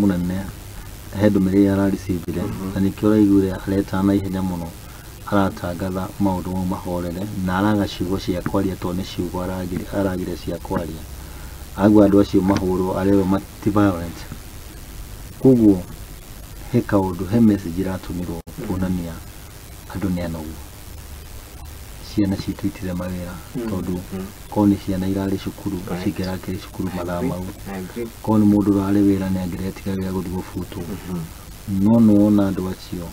Mũnene he ndũmĩrĩri ararecivire na nĩkĩo ũraiguire aretana na ihenya mũno, aratangatha maũndũ mau mahorere na araga ciugo cia kwaria, tondũ nĩ ciugo aragire cia kwaria. Agua andũ acio mahũrwo, arerwo mati violent. Koguo he kaũndũ, he message ĩratũmirwo kuonania andũ nĩ anogu, ciana citũ itirĩ mawĩra, tondũ korwo nĩ ciana irarĩ cukuru cingĩrakĩrĩ cukuru mathaa mau. I agree. Korwo nĩ mũndũ ũrarĩ wĩra, nĩ angĩretiga wĩra gũthiĩ gũbutwo. No nĩwona andũ acio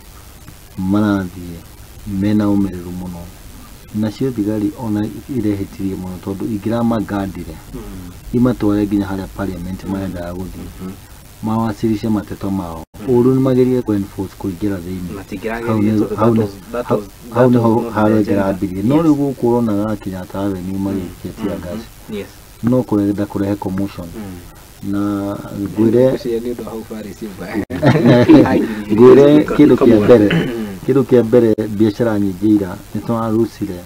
marathiĩ mena ũmĩrĩru mũno, nacio thigari ona irehĩtirie mũno, tondũ ingĩramagandire imatware nginya harĩa parliament marendaga gũthiĩ mawasilishe mateto mao, ũru nĩ magerie kũ enforce kũingĩra thĩinĩ. Matingĩrageria tondũ Hau that nĩho was not the haro agenda. ĩngĩrambirie. No rĩu gũkũ ũronaga Kenyatta Avenue magĩikia tear gas, no kũrenda kũrehe commotion. Na ngwĩre Ngwĩciria nĩ ũndũ wa hau Paris Simba. Ngwĩre kĩndũ kĩa mbere, biacara nyingĩ ira nĩ tũrarucire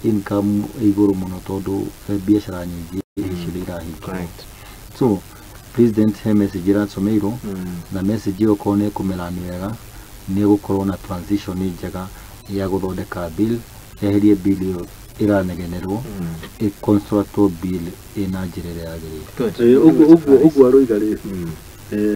income ĩ igũrũ mũno, tondũ biacara nyingĩ icio nĩ irahingwo. So president he message ĩratũmĩirwo, na message ĩyo korwo nĩ ĩkũmĩrani wega, nĩ ĩgũkorwo na transition njega ya gũthondeka bill, eherie bill ĩyo ĩranegenerwo, ĩ construct bill ĩna njĩra ĩrĩa yagĩrĩire. Good. Ũguo ũguo ũguo aroiga rĩ.